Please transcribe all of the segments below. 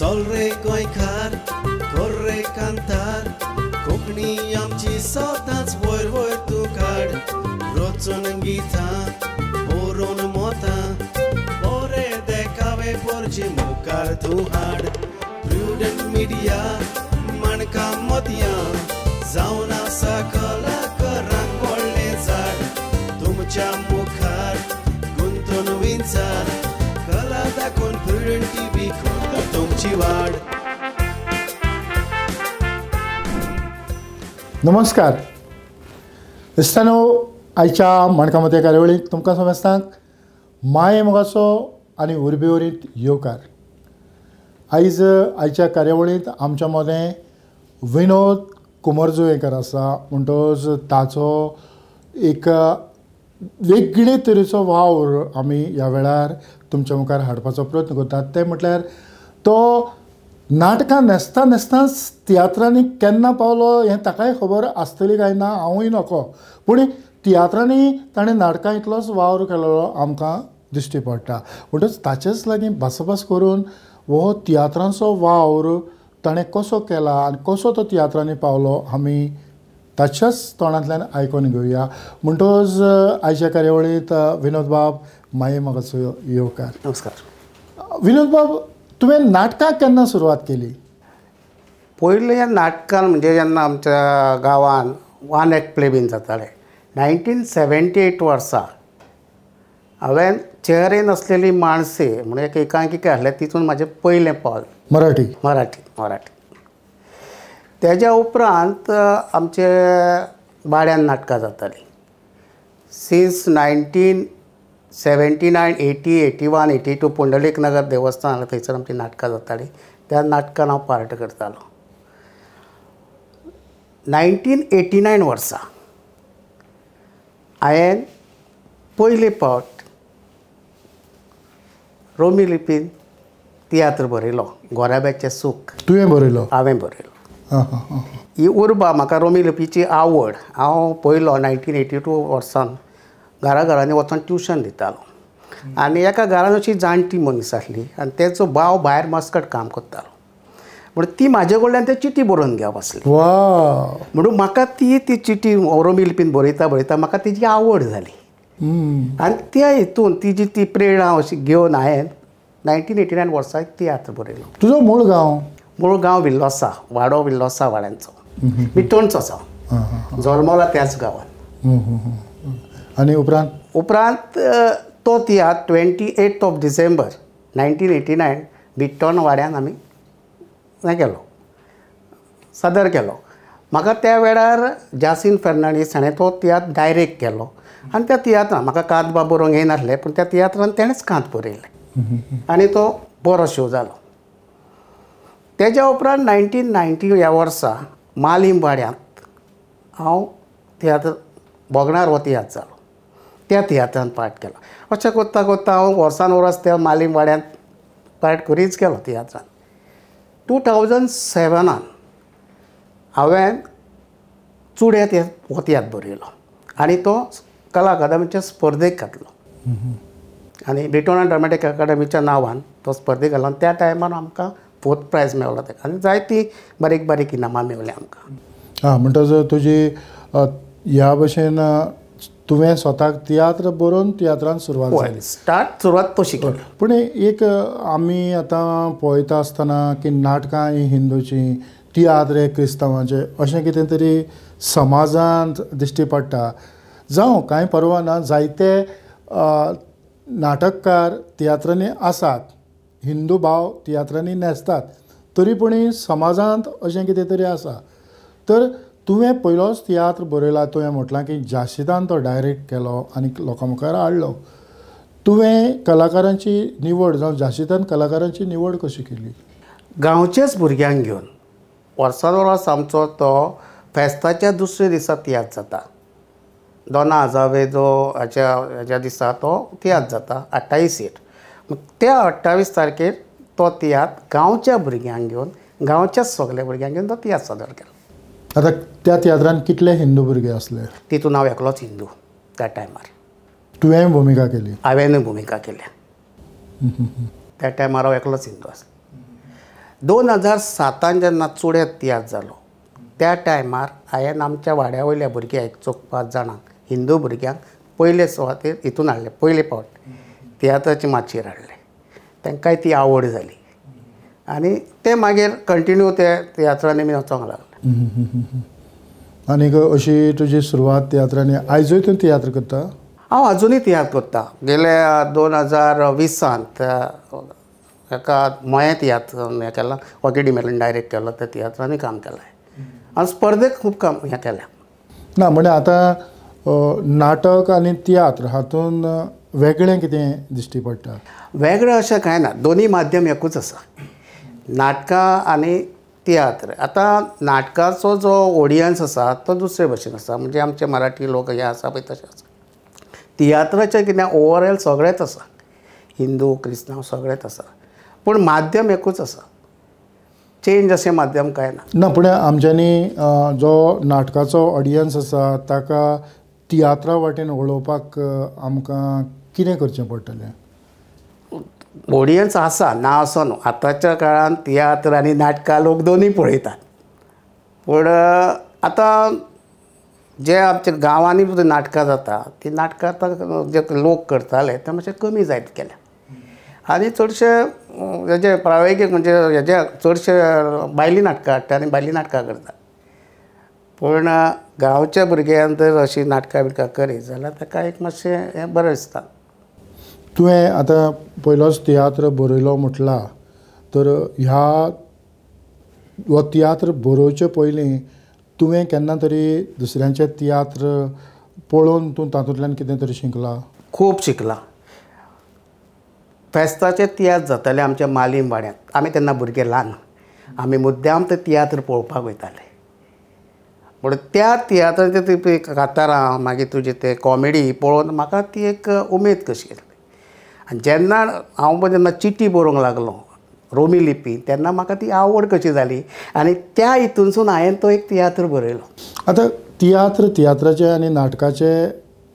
चल रे गोंयकार कर रे कांतार, कोंकणी आमची सदांच वयर वयर तूं काड। रचून गितां बरोवन मोतां, बरे देखावे पोरचे मुखार तूं हाड। प्रुडंट मिडिया माणकां मोतयां, जावन आसा कलाकारांक व्हडलें झाड। तुमच्या मुखार गुंतून विंचार, कला दाखोवन प्रुडंट टीव्ही करता तुमची वाड। नमस्कार इश्टांनो, आयच्या माणकां मोतयां कार्यावळींत तुमकां समेस्तांक माये मोगाचो आनी उर्बेवरीत येवकार। आयज आयच्या कार्यावळींत आमच्या मदें विनोद कुमरजुवेकर आसा, म्हणटकच ताचो एक वेगळे तरेचो वावर आमी ह्या वेळार तुमच्या मुखार हाडपाचो प्रयत्न करतात। तें म्हटल्यार तो नाटकां न्हेसता न्हेसताच तियात्रांनी केन्ना पावलो हें ताकाय खबर आसतली काय ना हांवूय नको, पूण तियात्रांनी ताणें नाटकां इतलोच वावर केलेलो आमकां दिश्टी पडटा। म्हणटच ताचेच लागीं भासाभास करून हो तियात्रांचो वावर ताणें कसो केला आनी कसो तो तियात्रांनी पावलो आमी ताच्याच तोंडांतल्यान आयकून घेवया। म्हणटकच आयच्या कार्यावळींत विनोद बाब माये मोगाचो येवकार। नमस्कार विनोद बाब, तुवें नाटकां केन्ना सुरवात केली? पयलें नाटकान म्हणजे जेन्ना आमच्या गांवान वन एक्ट प्ले बीन जाताले 1978 वर्सा हांवें चेहरे नसलेली माणसे म्हणून एक एकांकिका आसलें, तितून म्हाजें पयलें पावल मराठी मराठी मराठी। तेज्या उपरांत आमचे बाड्यान नाटकां जातालीं सिन्स 1979, 80, 81, 82 पुंडलीक नगर देवस्थान आसलें, थंयसर आमचीं नाटकां जातालीं। त्या नाटकान हांव पार्ट करतालो। 1989 वर्सा हांवें पयले फावट रोमी लिपीन तियात्र बरयलो, गोराब्याचें सूख। तुवें बरयलो? हांवें बरयलो। ही उर्बा म्हाका रोमी लिपीची आवड। हांव पयलो 1982 वर्सान घरा घरांनी वचोन ट्युशन दितालो आनी एका घरान अशी जाणटी मनीस आसली आनी तेचो भाव भायर मस्कट काम करतालो, म्हणून ती म्हाजे कडल्यान ते चिटी बरोवन घेवप आसली। म्हणून म्हाका ती ती चिटी रोमी लिपीन बरयता बरयता म्हाका तेजी आवड जाली आनी त्या हितून तिजी ती प्रेरणा अशी घेवन हांवें 1989 वर्सा एक तियात्र बरयलो। तुजो मूळ गांव? मूळ गांव विल्लोसा, वाडो विल्लोसा वाड्यांचो, बिटोणचो आसा, जल्मला त्याच गांवान। आनी उपरांत? उपरांत तो तियात्र 28 डिसेंबर 1989 बिट्टोण वाड्यान आमी हें केलो, सादर केलो। म्हाका त्या वेळार जासीन फेर्नांडीस हाणें तो तियात्र डायरेक्ट केलो आनी त्या तियात्रान म्हाका कांत बा बरोवंक येनासलें, पूण त्या तियात्रान तेणेच कांत बरयलें आनी तो बरो शो जालो। तेज्या उपरांत 1990 ह्या वर्सा मालीम वाड्यांत हांव तियात्र भोगणार हो तियात्र जालो, त्या तियात्रान पार्ट केलो। अशें करता करता हांव वर्सान वर्स त्या मालीम वाड्यांत पार्ट करीच गेलो तियात्रान। 2007 हांवें चुड्या हो तियात्र बरयलो आनी तो कला अकादमीच्या स्पर्धेक घातलो आनी ब्रिटोना ड्रामेटीक अकादमीच्या नांवान तो स्पर्धेक घालो। त्या टायमार आमकां 4th प्रायज मेवलो ताका आनी जायतीं बारीक बारीक इनामां मेवलीं आमकां। आं, म्हणटकच तुजी ह्या भशेन तुवें स्वताक तियात्र बरोवन तियात्रान सुरवात जाली? स्टार्ट सुरवात तशी केली। पूण एक आमी आतां पळयता आसतना की नाटकां ही हिंदूची, तियात्र हे क्रिस्तांवाचे, अशें कितें तरी समाजांत दिश्टी पडटा। जावं कांय परवा ना, जायते नाटककार तियात्रांनी आसात, हिंदू भाव तियात्रांनी न्हेसतात, तरी पूण समाजांत अशें कितें तरी आसा। तर तुवें पयलोच तियात्र बरयला, तुवें म्हटलां की जाशिदान तो डायरेक्ट केलो आनी लोकां मुखार हाडलो। तुवें कलाकारांची निवड जावं जाशिदान कलाकारांची निवड कशी केली? गांवचेच भुरग्यांक घेवन वर्सान वर्स आमचो तो फेस्ताच्या दुसऱ्या दिसा तियात्र जाता, दोना आजावेदो हाच्या हाच्या दिसा तो तियात्र जाता 28 त्या 28 तारखेर तो तियात्र गांवच्या भुरग्यांक घेवन, गांवच्याच सगल्या भुरग्यांक घेवन तो तियात्र सादर केलो। आतां त्या तियात्रान कितले हिंदू भुरगे आसले? तितून हांव एकलोच हिंदू त्या टायमार। तुवें भुमिका केली? हांवें भुमिका केल्या। त्या टायमार हांव एकलोच हिंदू आसलो। 2007 जेन्ना चुड्यात तियात्र जालो त्या टायमार हांवें आमच्या वाड्या वयल्या भुरग्यांक एक चौग 5 जाणांक हिंदू भुरग्यांक पयले सुवातेर हितून हाडले, पयले फावट तियात्राचे माचयेर हाडले. तांकांय ती आवड जाली आनी ते मागीर कंटिन्यू ते तियात्रांनी बी वचोंक लागले. आनीक अशी तुजी सुरवात तियात्रांनी, आयजूय तूं तियात्र करता? हांव अजुनूय तियात्र करता. गेल्या 2020 एका मयें तियात्र हें केला, वॉकी डिमेलान डायरेक्ट केलो, त्या तियात्रांनी काम केलां आनी स्पर्धेक खूब काम हें केलां. ना म्हणजे आतां नाटक आनी तियात्र हातूंत वेगळें कितें दिश्टी पडटा? वेगळें अशें कांय ना, दोनूय माध्यम एकूच आसा, नाटकां आनी तियात्र. आतां नाटकाचो जो ऑडियन्स आसा तो दुसरे भशेन आसा, म्हणजे आमचे मराठी लोक हे आसा पळय तशें आसा. तियात्राचें कितें ओवरऑल सगळेंच आसा, हिंदू क्रिस्तांव सगळेंच आसा, पूण माध्यम एकूच आसा, चेंज अशें माध्यम कांय ना. ना पूण आमच्यांनी जो नाटकाचो ऑडियन्स आसा ताका तियात्रा वाटेन वळोवपाक आमकां कितें करचें पडटलें? ऑडियन्स आसा ना असो न्हू, आतांच्या काळान तियात्र आनी नाटकां लोक दोनूय पळयतात. पूण आतां जे आमच्या गांवांनी नाटकां जाता ती नाटकां आतां जे लोक करताले ते मातशे कमी जायत गेल्या आनी चडशे हेजे प्रायोगीक म्हणजे हेजे चडशे बायली नाटकां हाडटा आनी बायली नाटकां करता. पूण गांवच्या भुरग्यान जर अशीं नाटकां बिटकां करीत जाल्यार ताका एक मातशें हें बरें दिसता. तुवें आतां पयलोच तियात्र बरयलो म्हटला, तर ह्या हो तियात्र बरोवचे पयलीं तुवें केन्ना तरी दुसऱ्यांचे तियात्र पळोवन तूं तातूंतल्यान कितें तरी शिकला? खूब शिकला. फेस्ताचे तियात्र जाताले आमच्या मालीम वाड्यांत, आमी तेन्ना भुरगे ल्हान, आमी मुद्दाम ते तियात्र पळोवपाक वयताले. पूण त्या तियात्राचे ती कातारां मागीर तुजे ते कॉमेडी पळोवन म्हाका ती एक उमेद कशी आसली. आनी जेन्ना हांव जेन्ना चिटी बरोवंक लागलो रोमी लिपी तेन्ना म्हाका ती आवड कशी जाली आनी त्या हितूनसून हांवें तो एक तियात्र बरयलो. आतां तियात्र तियात्राचे आनी नाटकाचे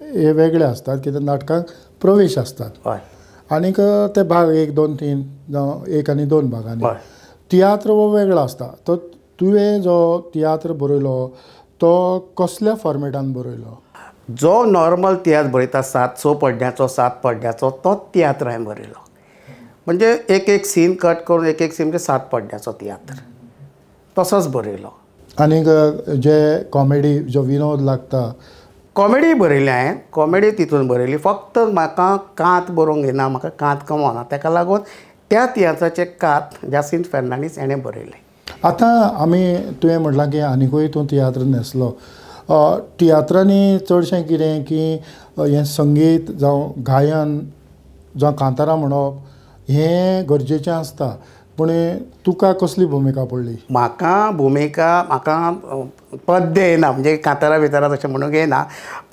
हे वेगळे आसतात, कित्याक नाटकांक प्रवेश आसतात. हय. आनीक ते भाग 1 2 3 जावं 1 आनी 2 भागांनी. तियात्र हो वेगळो आसता. तो तुवें जो तियात्र बरयलो तो कसल्या फॉर्मेटान बरयलो? जो नॉर्मल तियात्र बरयता 7-6 पड्ड्याचो 7 पड्ड्याचो तो तियात्र हांवें बरयलो. म्हणजे एक एक सीन कट करून एक एक सीन म्हणजे 7 पड्ड्याचो तियात्र तसोच बरयलो. आनीक जे कॉमेडी जो विनोद लागता कॉमेडी बरयली हांवें, कॉमेडी तितून बरयली. फक्त म्हाका कांत बरोवंक येना, म्हाका कांत कमोना, ताका लागून त्या तियात्राचें कांत जासींत फेर्नांडीस हेणें बरयलें. आतां आमी तुवें म्हटलां की आनिकूय तूं तियात्र न्हेसलो. तियात्रांनी चडशें कितें की हें संगीत जावं गायन जावं कांतारां म्हणप हें गरजेचें आसता, पूण तुका कसली भुमिका पडली? म्हाका भुमिका म्हाका पद्य येना, म्हणजे कांतारां बितारां तशें म्हणूंक येना,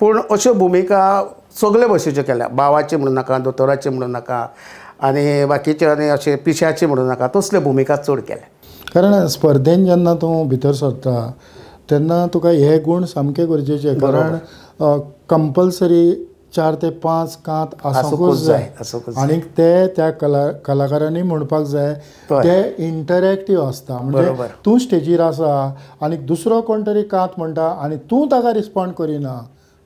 पूण अश्यो भुमिका सगळे भशेच्यो केल्या. बावाची म्हणूं नाका, दोतोराची म्हणूं नाका, आनी बाकीच्यो आनी अशें पिश्याची म्हणूं नाका, तसल्यो भुमिका चड केल्या. कारण स्पर्धेन जेन्ना तूं भितर सरता तेन्ना तुका हे गूण सामके गरजेचे, कारण कंपल्सरी 4 ते 5 कांत आसूंकूच जाय आनी ते त्या कलाकारांनी म्हणपाक जाय. ते इंटरॅक्टीव आसता, म्हणजे तूं स्टेजीर आसा आनी दुसरो कोण तरी कांत म्हणटा आनी तूं ताका रिस्पोंड करिना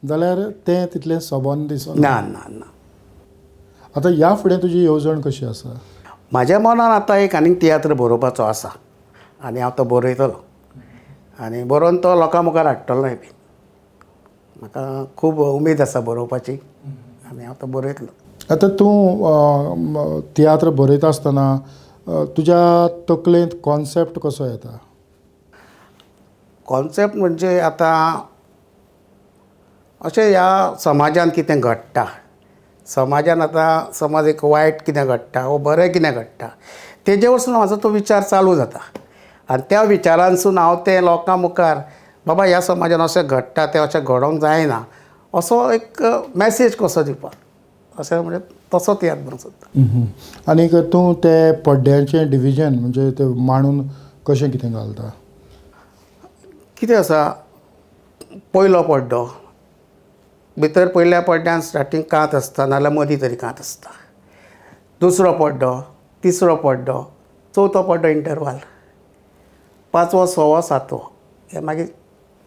जाल्यार तें तितलें सबंद दिसना. ना ना ना. आतां ह्या फुडें तुजी येवजण कशी आसा? म्हाज्या मनान आतां एक आनीक तियात्र बरोवपाचो आसा आनी हांव तो बरयतलो आनी बरोवन तो लोकां मुखार हाडटलोय बी. म्हाका खूब उमेद आसा बरोवपाची आनी हांव तो बरयतलो. आतां तूं तियात्र बरयता आसतना तुज्या तकलेंत कॉन्सेप्ट कसो येता? कॉन्सेप्ट म्हणजे आतां अशें ह्या समाजान कितें घडटा, समाजान आतां समज एक वायट कितें घडटा वो बरें कितें घडटा तेजे वरसून म्हाजो तो विचार चालू जाता आनी त्या विचारांसून हांव तें लोकां मुखार बाबा ह्या समाजान अशें घडटा तें अशें घडोवंक जायना असो एक मॅसेज कसो दिवपाक अशें म्हणजे तसो तियात्र बरोवंक सोदता. आनीक तूं ते पड्ड्यांचें डिविजन म्हणजे ते मांडून कशें कितें घालता? कितें आसा, पयलो पड्डो भितर पयल्या पड्ड्यान स्टार्टींग कांत आसता नाजाल्यार मदीं तरी कांत आसता, दुसरो पड्डो, तिसरो पड्डो, चवथो पड्डो इंटरवाल, पांचवो सवो सातवो हे मागीर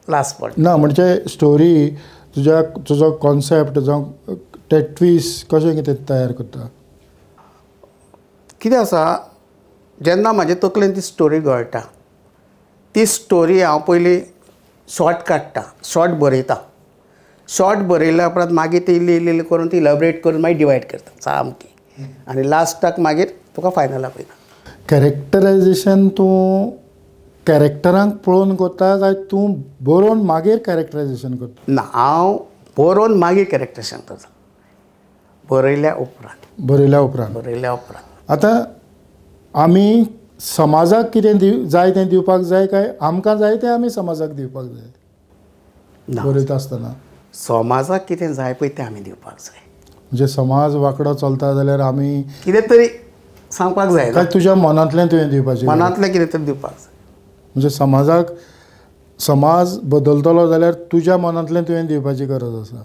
लास्ट पड्डो. ना म्हणजे स्टोरी तुज्या तुजो कॉन्सेप्ट जावं ते ट्विस्ट कशें कितें तयार करता? कितें आसा, जेन्ना म्हाजे तकलेन ती स्टोरी गळटा ती स्टोरी हांव पयलीं शॉर्ट काडटा, शॉर्ट बरयता. शॉर्ट बरयल्या उपरांत मागीर ती इल्ली इल्ली इल्ली करून ती इलेबरेट करून मागीर डिवायड करता सामकी आनी लास्टाक मागीर तुका फायनल आपयता. कॅरेक्टरायजेशन तूं कॅरेक्टरांक पळोवन करता काय तूं बरोवन मागीर कॅरेक्टरायजेशन करता? ना, हांव बरोवन मागीर कॅरेक्टरायजेशन करता, बरयल्या उपरांत. बरयल्या उपरांत. बरयल्या उपरांत. आतां आमी समाजाक कितें जाय तें दिवपाक जाय काय आमकां जाय तें आमी समाजाक दिवपाक जाय? बरयता आसतना समाजाक कितें जाय पळय तें आमी दिवपाक जाय. म्हणजे समाज वांकडो चलता जाल्यार आमी कितें तरी सांगपाक जाय. काय तुज्या मनांतलें तुवें दिवपाचें? मनांतलें कितें तरी दिवपाक जाय. म्हणजे समाजाक समाज बदलतलो जाल्यार तुज्या मनांतलें तुवें दिवपाची गरज आसा.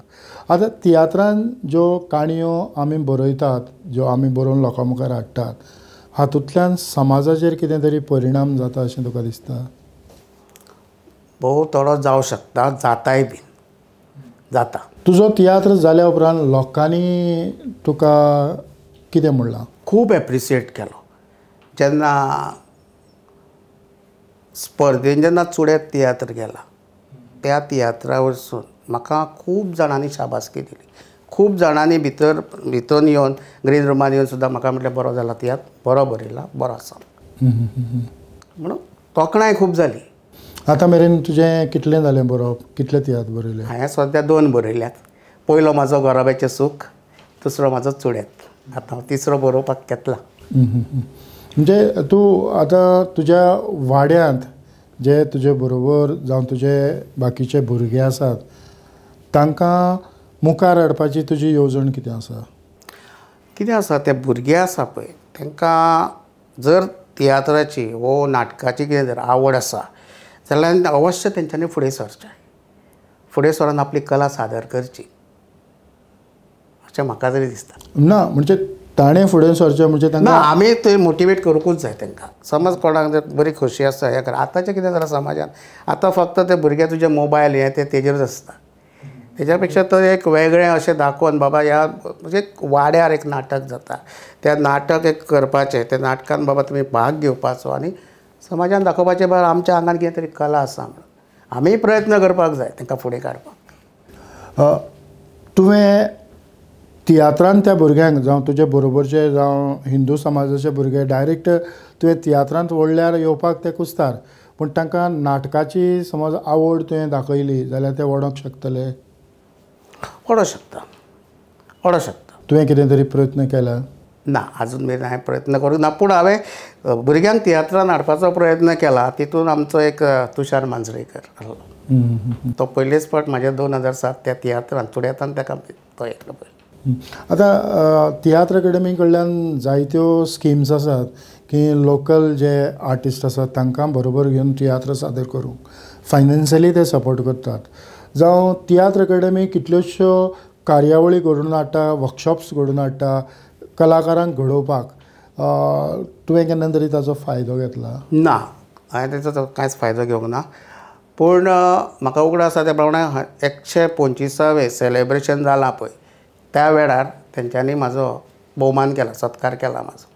आतां तियात्रान ज्यो काणयो आमी बरयतात, ज्यो आमी बरोवन लोकां मुखार हाडटात, हातूंतल्यान समाजाचेर कितें तरी परिणाम जाता अशें तुका दिसता? भोव थोडो जावं शकता, जाताय बीन जाता. तुजो तियात्र जाल्या उपरांत लोकांनी तुका कितें म्हणलां? खूब एप्रिसिएट केलो. जेन्ना स्पर्धेन जेन्ना चुड्यात तियात्र गेला त्या तियात्रा वरसून म्हाका खूब जाणांनी शाबासकी दिली. खूब जाणांनी भितर भितर येवन ग्रीन रुमान येवन सुद्दां म्हाका म्हटलें बरो जाला तियात्र, बरो बरयला, बरो आसा म्हणून तोखणाय खूब जाली. आतां मेरेन तुजें कितलें जालें बरोवप? कितले तियात्र बरयले? हांवें सद्या 2 बरयल्यात. पयलो म्हाजो गोराब्याचें सूख, दुसरो म्हाजो चुड्यात. आतां हांव तिसरो बरोवपाक घेतला. म्हणजे तूं आतां तुज्या वाड्यांत जे तुजे बरोबर जावं तुजे बाकीचे भुरगे आसात तांकां मुखार हाडपाची तुजी येवजण कितें आसा? कितें आसा, ते भुरगे आसा पळय तांकां जर तियात्राची वो नाटकाची कितें जर आवड आसा जाल्यार अवश्य तेंच्यांनी फुडें सरचें, फुडें सरून आपली कला सादर करची अशें म्हाका तरी दिसता. ना म्हणजे ताणें फुडें सरचें म्हणजे ना, आमी थंय मोटिवेट करूंकूच जाय तांकां. समज कोणाक जर बरी खोशी आसा हें कर. आतांचें कितें जालां समाजान, आतां फक्त ते भुरगे तुजे मोबायल हें तें तेजेरूच आसता. तेज्या पेक्षा तर एक वेगळें अशें दाखोवन बाबा ह्या म्हणजे वाड्यार एक नाटक जाता त्या नाटक एक करपाचें, त्या नाटकान बाबा तुमी भाग घेवपाचो आनी समाजान दाखोवपाचें बाबा आमच्या आंगान कितें तरी कला आसा म्हणून. आमी प्रयत्न करपाक जाय तांकां फुडें काडपाक. तुवें तियात्रान त्या भुरग्यांक जावं तुजे बरोबरचे जावं हिंदू समाजाचे भुरगे डायरेक्ट तुवें तियात्रांत ओडल्यार येवपाक ते कुस्तार, पूण तांकां नाटकाची समज आवड तुवें दाखयली जाल्यार ते ओडोंक शकतले? ओडोंक शकता, ओडोंक शकता. तुवें कितें तरी प्रयत्न केला? ना, आजून मेरेन हांवें प्रयत्न करूंक ना, पूण हांवें भुरग्यांक तियात्रान हाडपाचो प्रयत्न केला. तितून आमचो एक तुषार मांजरेकर आसलो, तो पयलेच फावट म्हाज्या 2007 त्या तियात्रान चुड्यातान ताका तो येतलो पयलो. आतां तियात्र अकॅडमी कडल्यान जायत्यो स्किम्स आसात की लोकल जे आर्टिस्ट आसात तांकां बरोबर घेवन तियात्र सादर करूंक फायनान्शियली ते सपोर्ट करतात, जावं तियात्र अकॅडमी कितल्योश्यो कार्यावळी घडोवन हाडटा, वर्कशॉप्स घडोवन हाडटा कलाकारांक घडोवपाक. तुवें केन्ना तरी ताचो फायदो घेतला? ना, हांवें ताचो कांयच फायदो घेवंक ना. पूण म्हाका उगडास आसा त्या प्रमाणे 125वें सेलेब्रेशन जालां पळय त्या वेळार तेंच्यांनी म्हाजो भोवमान केला, सत्कार केला म्हाजो.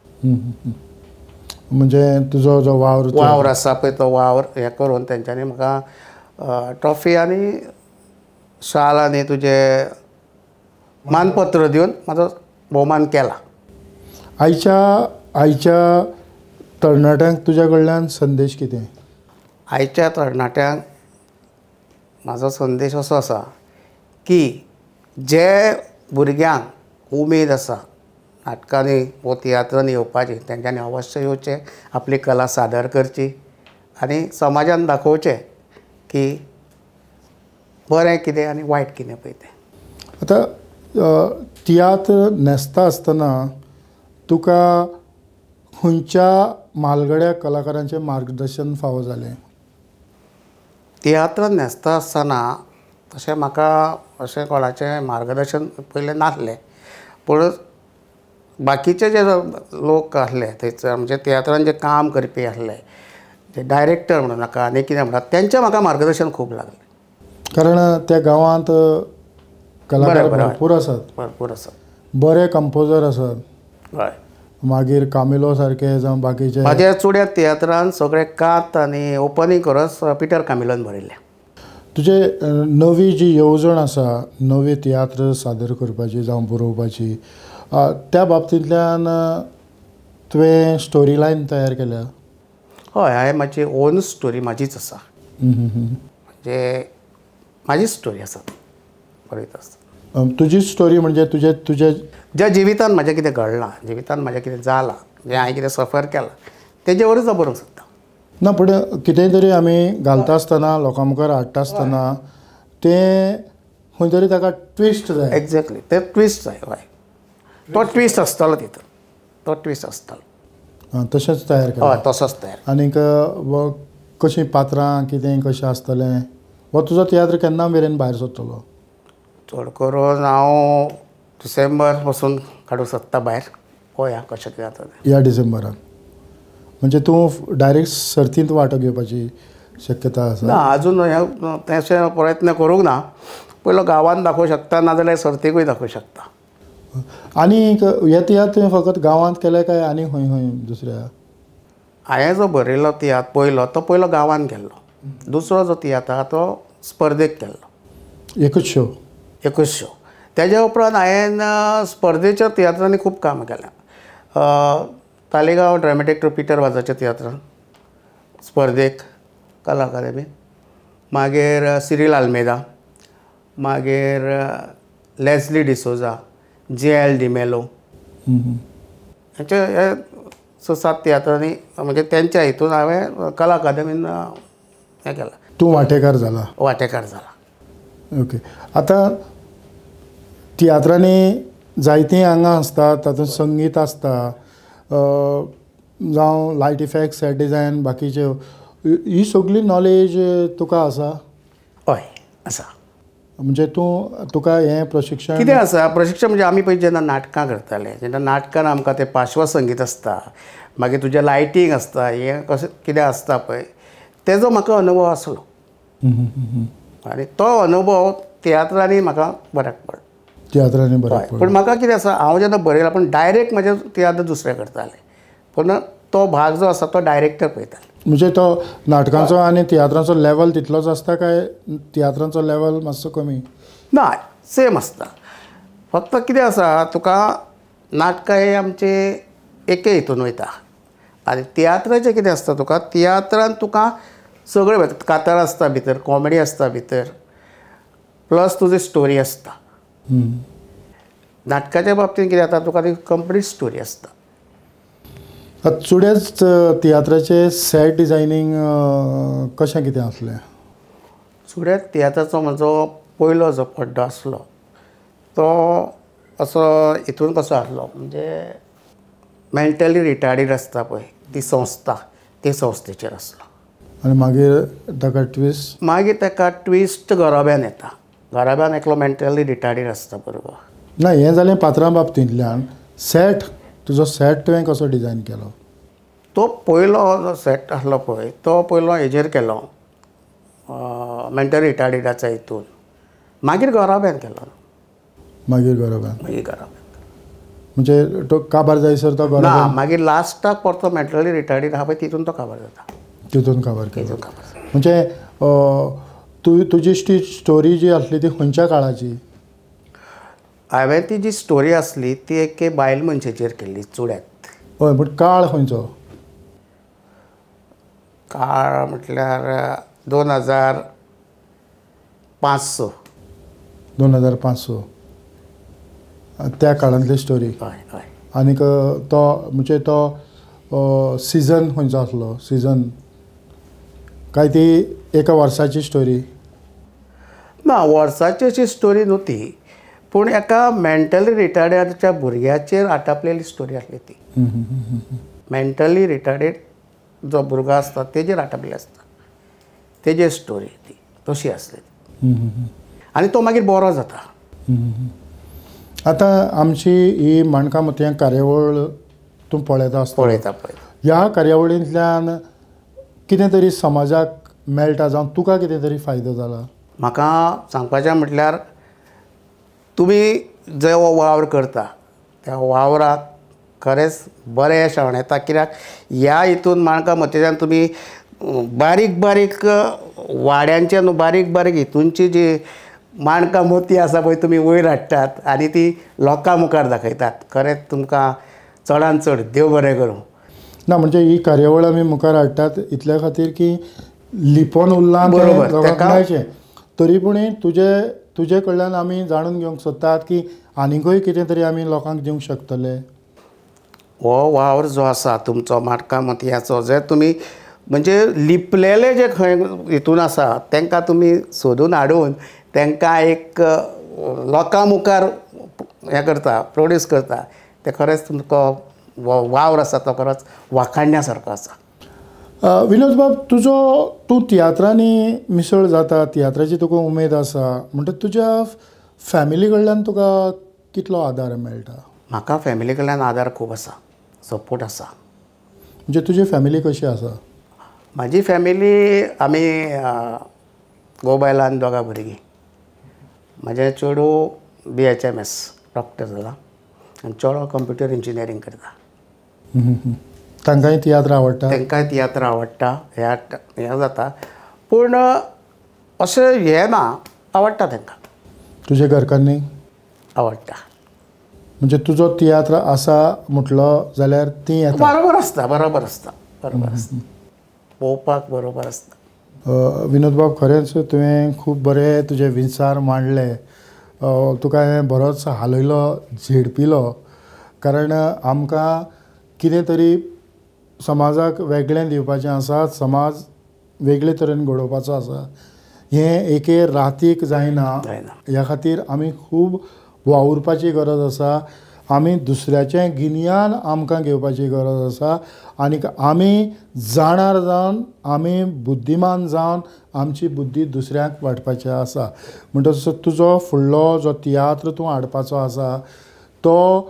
म्हणजे तुजो जो वावर वावर आसा पळय तो वावर हें करून तेंच्यांनी म्हाका ट्रॉफी आनी शाल आनी तुजें मानपत्र दिवन म्हाजो भोवमान केला. आयच्या आयच्या तरणाट्यांक तुज्या कडल्यान संदेश कितें? आयच्या तरणाट्यांक म्हाजो संदेश असो आसा की जे भुरग्यांक उमेद आसा नाटकांनी वो तियात्रांनी येवपाची तेंच्यांनी अवश्य येवचें, आपली कला सादर करची आनी समाजान दाखोवचें की बरें कितें आनी वायट कितें पळय तें. आतां तियात्र न्हेसता आसतना तुका खंयच्या म्हालगड्या कलाकारांचें मार्गदर्शन फावो जालें? तियात्र न्हेसता आसतना तशें म्हाका अशें कोणाचें मार्गदर्शन पयलें नासलें, पूण बाकीचे जे लोक आसले थंयसर म्हणजे तियात्रान जे काम करपी आसले जे डायरेक्टर म्हणून नाका आनी कितें म्हणा तेंचें म्हाका मार्गदर्शन खूब लागलें. कारण त्या गांवांत कलाकार भरपूर आसात, भरपूर आसात, बरे कंपोजर आसात. हय, मागीर कामिलो सारके जावं बाकीचे. म्हाज्या चुड्या तियात्रान सगळे कात आनी ओपनींग कोरस पिटर कामिलोन बरयल्लें. तुजे नवी जी येवजण आसा नवी तियात्र सादर करपाची जावं बरोवपाची, त्या बाबतींतल्यान तुवें स्टोरी लायन तयार केल्या? हय, हांवें म्हाजी ओन स्टोरी म्हाजीच आसा, म्हणजे म्हाजीच स्टोरी आसा बरयता आसतना. तुजी स्टोरी म्हणजे तुजे तुजे ज्या जिवितान म्हाजें कितें घडलां, जिवितान म्हाजें कितें जालां, जें हांवें कितें सफर केलां तेजे वरवींच हांव बरोवंक सोदता. ना, पूण कितेंय तरी आमी घालता आसतना लोकां मुखार हाडटा आसतना तें खंय तरी ताका ट्विस्ट जाय. एग्जॅक्टली, ते ट्विस्ट जाय. हय, तो ट्विस्ट आसतलो तितून, तो ट्विस्ट आसतलो. तशेंच तयार केलें? हय, तसोच तयार. आनीक कशीं पात्रां कितें कशें आसतलें, हो तुजो तियात्र केन्ना मेरेन भायर सरतलो? चड करून हांव डिसेंबर पासून काडूंक सोदता भायर, पळोवया कशें कितें जाता तें. ह्या डिसेंबरान म्हणजे तूं डायरेक्ट सर्तींत वांटो घेवपाची शक्यता आसा? ना, आजून हें तशें प्रयत्न करूंक ना. पयलो गांवांत दाखोवंक शकता, नाजाल्यार सर्तीकूय दाखोवंक शकता. आनी हे तियात्र तुवें फकत गांवांत केले काय आनी खंय खंय दुसऱ्या? हांवें जो बरयलो तियात्र पयलो तो पयलो गांवांत केल्लो, दुसरो जो तियात्र आहा तो स्पर्धेक केल्लो. एकूच शो? एकूच शो. तेज्या उपरांत हांवें स्पर्धेच्या तियात्रांनी खूब काम केलें. तालिगांव ड्रामेटीक ट्रूप पिटर वाजाच्या तियात्रान स्पर्धेक कला अकादमी, मागीर सिरील आल्मेदा, मागीर लेस्ली डिसोजा, जे एल डिमेलो, हांचे हे स सात तियात्रांनी म्हणजे तेंच्या हितून हांवें कला अकादमीन हें केलां. तूं वांटेकार जाला? वांटेकार जाला. ओके. आतां तियात्रांनी जायतीं आंगां आसतात, तातूंत संगीत आसता, जावं लायट इफेक्ट, सेट डिजायन, बाकीच्यो ही सगळी नॉलेज तुका आसा? हय, आसा. म्हणजे तूं तुका हें प्रशिक्षण कितें आसा? प्रशिक्षण म्हणजे आमी पळय जेन्ना नाटकां करताले तेन्ना नाटकान आमकां तें पार्श्वसंगीत आसता, मागीर तुजें लायटींग आसता, हें कशें कितें आसता पळय तेजो म्हाका अनुभव आसलो आनी तो अनुभव तियात्रांनी म्हाका बऱ्याक पडलो. तियात्रांनी बऱ्याक पडलो. पूण म्हाका कितें आसा, हांव जेन्ना बरयलां पूण डायरेक्ट म्हजे तियात्र दुसरे करताले, पूण तो भाग जो आसा तो डायरेक्टर पळयताले. म्हणजे तो नाटकांचो आनी तियात्रांचो लेवल तितलोच आसता काय तियात्रांचो लेवल मातसो कमी? ना, सेम आसता. फक्त कितें आसा, तुका नाटकां हे आमचे एके हितून वयता आनी तियात्राचें कितें आसता, तुका तियात्रान तुका सगळें कातार आसता भितर, कॉमेडी आसता भितर, प्लस तुजी स्टोरी आसता. नाटकाच्या बाबतींत कितें जाता, तुका ती कंप्लीट स्टोरी आसता. चुड्याच तियात्राचें सेट डिजायनींग कशें कितें आसलें? चुड्याच तियात्राचो म्हजो पयलो जो पड्डो आसलो तो असो हितून कसो आसलो म्हणजे मेंटली रिटार्डेड आसता पळय ती संस्था, ते संस्थेचेर आसलो. आनी मागीर ताका ट्विस्ट? मागीर ताका ट्विस्ट घराब्यान येता. घराब्यान एकलो मेंटली रिटार्डेड आसता बरोबर. ना, हें जालें पात्रां बाबतींतल्यान. सेट, तुजो सेट तुवें कसो डिजायन केलो? तो पयलो जो सेट आसलो पळय तो पयलो हेजेर केलो मेंटली रिटार्डेडाच्या हितून, मागीर घराब्यान केलो. मागीर घराब्यान? मागीर घराब्यान म्हणजे तो काबार जायसर तो ना, मागीर लास्टाक परतो मेंटली रिटार्डेड आहा पळय तितून तो काबार जाता. तितून काबार केलो. म्हणजे तुजी स्टोरी जी आसली ती खंयच्या काळाची? हांवें ती जी स्टोरी आसली ती एके बायल मनशेचेर केल्ली चुड्यात. हय, पूण काळ खंयचो? काळ म्हटल्यार 2005-6. 2005-6 त्या काळांतली स्टोरी. हय हय. आनीक तो म्हणजे तो सिजन खंयचो आसलो? सिजन काय ती एका वर्साची स्टोरी? ना, वर्साची अशी स्टोरी न्हू ती, पूण एका मेंटली रिटार्डेडच्या भुरग्याचेर आटापलेली स्टोरी आसली ती. मेंटली रिटार्डेड जो भुरगो आसता तेजेर आटापलेली आसता, तेजेर स्टोरी ती तशी आसली. आनी तो मागीर बरो जाता. आतां आमची ही माणकां मोतयां कार्यावळ तूं पळयता आसता, पळयता पळयता. ह्या कार्यावळींतल्यान कितें तरी समाजाक मेळटा जावं तुका कितें तरी फायदो जाला? म्हाका सांगपाचें म्हटल्यार तुमी जो वावर करता त्या वावराक खरेंच बरें अशें येता, कित्याक ह्या हितून माणकां मोतयान तुमी बारीक बारीक वाड्यांचे न्हू बारीक बारीक हितूनची जी माणकां मोती आसा पळय तुमी वयर हाडटात आनी ती लोकां मुखार दाखयतात. खरेंच तुमकां चडान चड देव बरें करूं. ना म्हणजे ही कार्यावळ आमी मुखार हाडटात इतल्या खातीर की लिपोन उरलां बरोबर लोकांक मेळचें, तरी पूण तुजे कडल्यान आमी जाणून घेवंक सोदतात की आनीकूय कितें तरी आमी लोकांक दिवंक शकतले. हो वावर जो आसा तुमचो माणकां मोतयाचो, जे तुमी म्हणजे लिपलेले जे खंय हितून आसा तांकां तुमी सोदून हाडून तांकां एक लोकां मुखार हें करता, प्रोड्यूस करता, तें खरेंच तुमकां वावर आसा तो खरोच वाखाणण्या सारको आसा. विनोद बाब, तुजो तूं तियात्रांनी मिसळ जाता, तियात्राची तुका उमेद आसा, म्हणटकच तुज्या फॅमिली कडल्यान तुका कितलो आदार मेळटा? म्हाका फॅमिली कडल्यान आदार खूब आसा, सपोर्ट आसा. म्हणजे तुजी फॅमिली कशी आसा? म्हाजी फॅमिली आमी गोबायलान दोगां भुरगीं. म्हजें चेडूं BHMS doctor जाला आनी चेडो कंप्युटर इंजिनियरींग करता. तांकांय तियात्र आवडटा? तांकांय तियात्र आवडटा, हें जाता, पूण अशें हें ना, आवडटा तांकां. तुजे घरकान्नी आवडटा? म्हणजे तुजो तियात्र आसा म्हटलो जाल्यार ती येता? बरोबर आसता, बरोबर आसता, बरोबर आसता, पळोवपाक बरोबर आसता. विनोद बाब, खरेंच तुवें खूब बरें तुजे विचार मांडले, तुका हांवें बरोच हालयलो, झेडपिलो, कारण आमकां कितें तरी समाजाक वेगळें दिवपाचें आसा, समाज वेगळे तरेन घडोवपाचो आसा, हें एके रातीक जायना. ह्या खातीर आमी खूब वावुरपाची गरज आसा, आमी दुसऱ्याचें गिन्यान आमकां घेवपाची गरज आसा, आनीक आमी जाणार जावन, आमी बुद्धिमान जावन आमची बुद्धी दुसऱ्यांक वांटपाची आसा. म्हणटकच तुजो फुडलो जो तियात्र तूं हाडपाचो आसा तो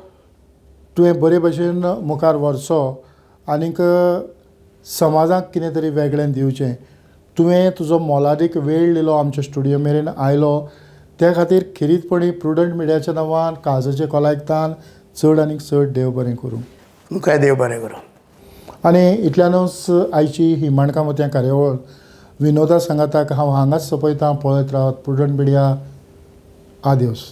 तुवें बरे भशेन मुखार व्हरचो आनीक समाजाक कितें तरी वेगळें दिवचें. तुवें तुजो मोलादीक वेळ दिलो, आमच्या स्टुडियो मेरेन आयलो, त्या खातीर खेरीतपणी प्रुडंट मिडियाच्या नांवान काळजाचे कोलायकतान चड आनीक चड देव बरें करूं. तुमकांय देव बरें करूं. आनी इतल्यानूच आयची ही माणकां मोतयां कार्यावळ विनोदा सांगाताक हांव हांगाच सोंपयतां. पळयत रावात प्रुडंट मिडिया. आदेवस.